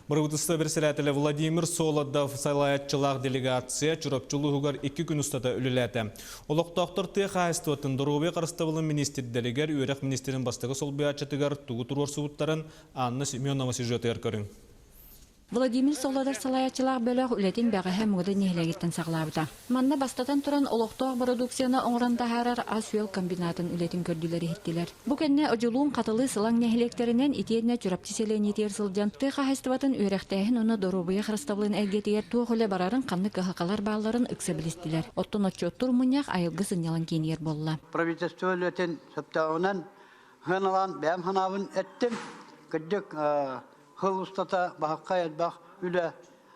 Бырабыыталыстыба бэрэссэдээтэлэ Владимир Солодов салайааччылаах делегация Чурапчы улууһугар икки күн устата үлэлээтэ. Олохтоохтор тыа хаһаайыстыбатын, доруобуйа харыстабылын миниистирдэригэр, үөрэх миниистирин бастакы солбуйааччытыгар тугу туруорсубуттарын Анна Семенова сюжетыгар көрүҥ. Владимир Солодов салайааччылаах бөлөх үлэтин бэҕэһээ Муҥуда нэһилиэгиттэн саҕалаабыта. Манна бастатан туран олохтоох бородууксуйаны оҥорон таһаарар ас-үөл комбинатын үлэтин көрдүлэр-иһиттилэр. Бу кэннэ Одьулуун, Хатылы, Сылаҥ нэһилиэктэринэн итиэннэ Чурапчы сэлиэнньэтигэр сылдьан тыа хаһаайыстыбатын үөрэхтээһин уонна доруобуйа харыстабылын эйгэтигэр туох үлэ барарын, ханнык кыһалҕалар баалларын ыкса билистилэр. Оттон отчуоттуур мунньах Айылгы сынньалаҥ киинигэр буолла. Правительство үлэтин сөптөөҕүнэн сыаналаан бэйэм санаабын эттим. Кырдьык, Сыл устата баһыкка элбэх үлэ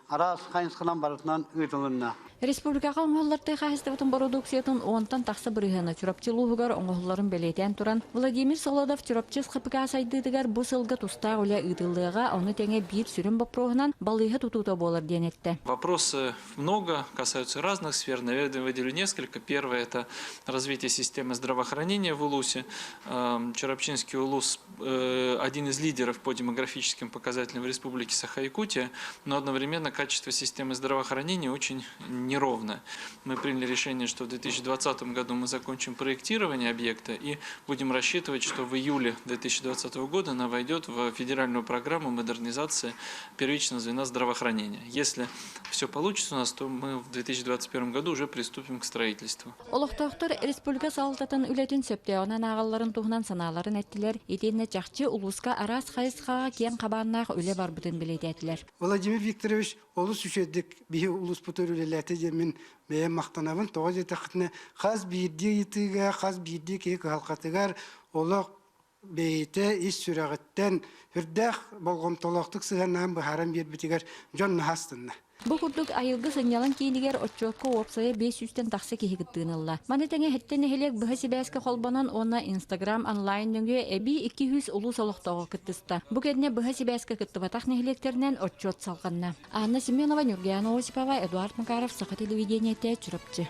араас хайысханан барытынан ыытылынна. Республикаҕа оҥоһуллар тыа хаһаайыстыбатын бородууксуйатын уонтан тахса бырыһыана Чурапчы улууһугар оҥоһулларын бэлиэтээн туран, Владимир Солодов Чурапчы СХПК сайдыытыгар бу сылга тустаах үлэ ыытыллыаҕа, ону тэҥэ биир сүрүн боппуруоһунан балыыһа тутуута буолар диэн эттэ. Вопросы много, касаются разных сфер. Наверное, выделю несколько. Первое – это развитие системы здравоохранения в Улусе. Чурапчинский улус один из лидеров по демографическим показателям в Республике Саха-Якутия, но одновременно качество системы здравоохранения очень неровное. Мы приняли решение, что в 2020 году мы закончим проектирование объекта и будем рассчитывать, что в июле 2020 года она войдет в федеральную программу модернизации первичного звена здравоохранения. Если все получится у нас, то мы в 2021 году уже приступим к строительству. Олохтоохтор республика салалтатын үлэтин сөптөөҕүнэн ааҕалларын туһунан санааларын эттилэр, итиэннэ чахчы улууска араас хайысхаҕа киэҥ хабааннаах үлэ барбытын бэлиэтээтилэр. Владимир Викторович олус үчүгэйдик биһи улууспутугар үлэлээтэ диэн мин бэйэм махтанабын. Тоҕо диэтэххитинэ, хас биирдии ыйытыыга, хас биирдии киһи кыһалҕатыгар олох бэйэтэ ис сүрэҕиттэн сүрдээх болҕомтолоохтук сыһыаннаһан быһааран биэрбитигэр дьон наһаа астынна. Бу курдук Айылгы сынньалаҥ киинигэр отчуокка уопсайа 500-тэн тахса киһи кыттыыны ылла. Маны тэҥэ Иһиттэн нэһилиэк быһа сибээскэ холбонон уонна Инстаграм онлайн нөҥүө эбии 200 улуус олохтооҕо кыттыста. Бу кэннэ быһа сибээскэ кыттыбатах нэһилиэктэринэн отчуот салҕанна. Анна Семенова, Нюргияна Осипова, Эдуард Макаров, Саха телевидениетэ, Чурапчы.